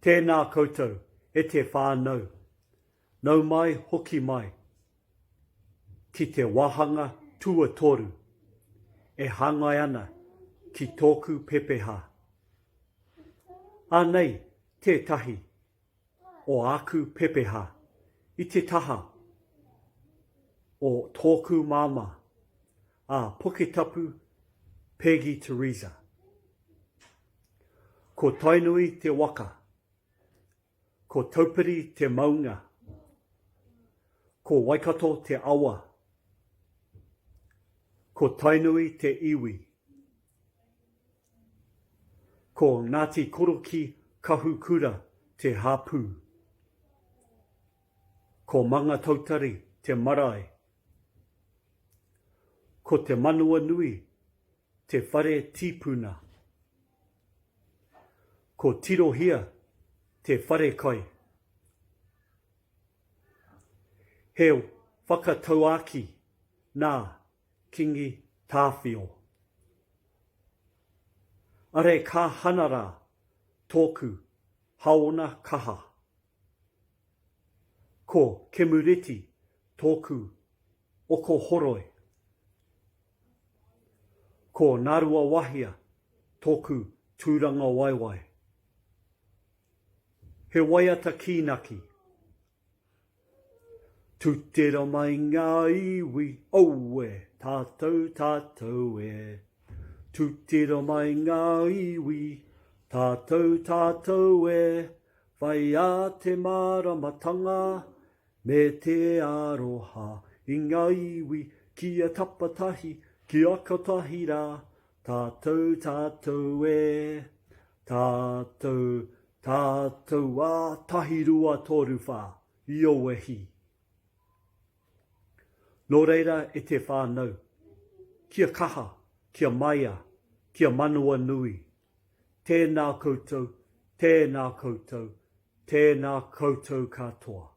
Tēnā koutou e te whānau, nau mai hoki mai ki te wāhanga tuatoru e hāngai ana ki tōku pepeha. Anei tētahi o āku pepeha i te taha o tōku māmā, a Puketapu Peggy Teresa. Ko Tainui te waka. Ko Taupiri te maunga. Ko Waikato te awa. Ko Tainui te iwi. Ko Ngāti Koroki Kahukura te hapū. Ko Mangatautari te marae. Ko Te Manawanui Te whare tīpuna. Ko Tirohia te wharekai. He whakatauākī nā Kingi Tāwhio. Are ka hana rā tōku haona kaha. Ko Kemureti tōku oko horoi. Ko Ngāruawāhia tōku tūrangawaewae. He waiata kīnaki. Tutera mai ngā iwi, aue, tātou, tātou e. Tutera mai ngā iwi, tātou, tātou e. Whai a te māramatanga, Me te aroha i ngā iwi kia tapatahi, kia kotahi rā, tātou, tātou e, tātou, tātou ā, tahi rua toru whā, io e hi. Nō reira e te whānau, kia kaha, kia maia, kia manawanui, tēnā koutou, tēnā koutou, tēnā koutou katoa.